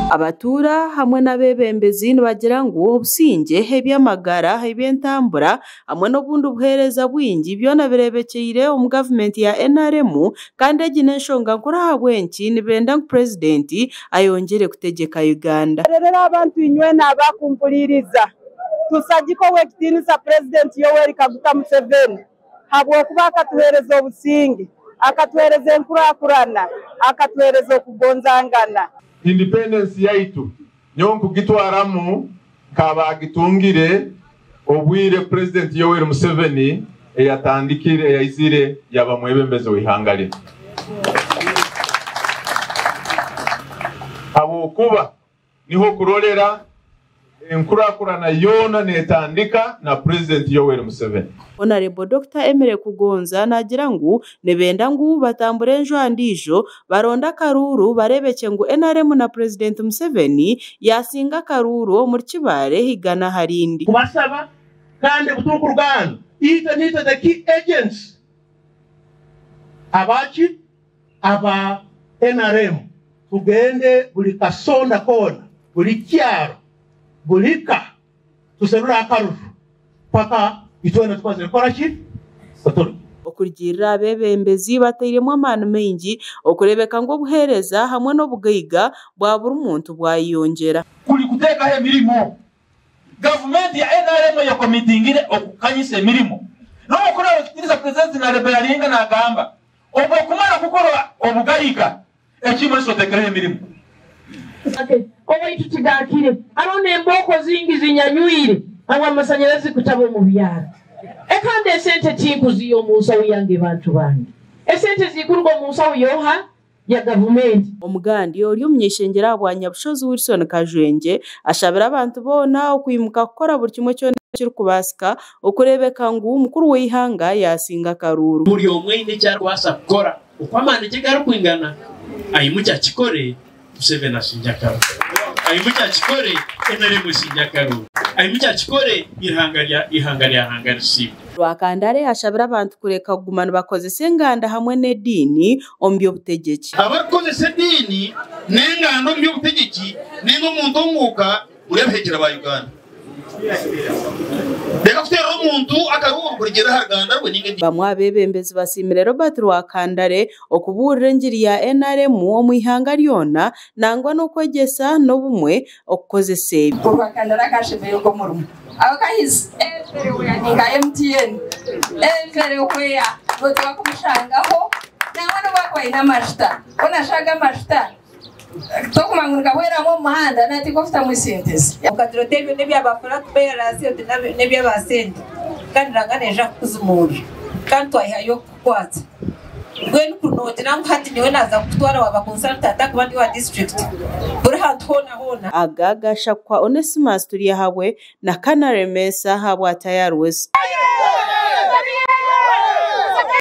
Abatuura hamwe n'abeebembezi nibagira ngu obusingye, eby'amagara, eby'entambura hamwe n'obundi buheereza bwingi byona bireebekyeire omu gavumenti ya NRM kandi egi n'enshonga nkuru ahabw'enki nibenda ngu Purezidenti ayongyere kutegyeka Uganda. Rero abantu inywena abakumpuriiriza, tusagike Ow'ekitiinisa Purezidenti Yoweri Kaguta Museveni habw'okuba akatuheereza obusinge, akatuheereza enkurakurana, akatuheereza okugonzangana. Independence yaitu nyowe nkugitwaramu nk'abaagitungire obwire Purezidenti Yoweri Museveni eyatandikire eyaizire yaba mwebembezi w'eihanga rinu. Habwokuba niho kurorera enkurakurana yoona netandika na Purezidenti Yoweri Museveni. Honarebo Dokita Emily Kugonza naagira ngu nibenda ngu batambure enju ndiijo baronde akaruuru bareebekye ngu NRM na Purezidenti Museveni yaasinga akaruuru omuri Kibaale Igana aharindi. Kubasaba kandi obuturukuruga hanu itwe nitwe the key agents abaki aba nrm tugende buri kasonda koona buri kyaro buri ka tuserure akaruru paka itwena tukozire kukora ki oturwe. Okurugiirira abeebembezi batairemu amaani maingi okureebeka ngu obuheereza hamwe n'obugaiga bwa buri muntu bwayeyongyera. Kuri kuteekaho emirimo. Gavumenti ya NRM eyekomitingire okukanyisa emirimo. N'omukuru ow'ekitiinisa Purezidenti nareberaringa nagamba obu okumara kukora obugaiga ekimwe oteekereho emirimo. Owaitu tigakire hariho n'embooko zingi zinyanywire habw'amasanyarazi kutaba omu byaro. Ekandi esente tinkuziiha omu nsaho yange bantu bange. Esente zikuruga omu nsaho yoha ya gavumenti. Omugandi ori omuny'eishengyero ahabwa Nyabushozi Wilson Kajwengye ashabire abantu boona okwimuka kukora buri kimwe kyona ekirikubaasika okureebeka ngu mukuru w'eihanga yaasinga akaruuru. Buri omwe aine eki arikubaasa kukora oku amaani gye garikwingana aimukye akikore Museveni asingye akaruuru aimukye akikore NRM esingye akaruuru aimukye akikore eihanga rya eihanga rya Ruhanga risiimwe. Rwakandare ashabire abantu kureka kuguma nibakozesa enganda hamwe n'ediini omu by'obutegyeki. Abarikukozesa ediini n'enganda omu by'obutegyeki ninga omuntu omuuka muri abahekyera ba Uganda. Reka kuteerera omuntu akaruuru kurugiirira aha ruganda rwe ninga ediini. Bamwe aha beebembezi basiimire Robert Rwakandare okubuurira engiri ya NRM omu ihanga ryona nangwa n'okwegyesa n'obumwe okukozesa ebi. Rwakandare akashemererwa omurimo ahabw'okuba he's everywhere ni nka MTN everywhere notuba kumushangaho nangwa n'obu akuba aine amajuta hoona shi ago amajuta tokumanya ngu nigahweramu omu muhanda nateekwa kutamu esente ze. Okagira oti ebyo n'ebyaba flat bearers oti n'ebyaba sente kandi Ruhanga naija kukuzimuurira kandi twayihayo kukukwatsa. Mbwenu kuri noogira ngu hati nyowe naaza kukutwara waaba consultant ahakuba ndi owa district buri hantu hoona hoona. Aga gashakwa Onesimus Turyahabwe na Canary Mesa ahabwa Tayari West.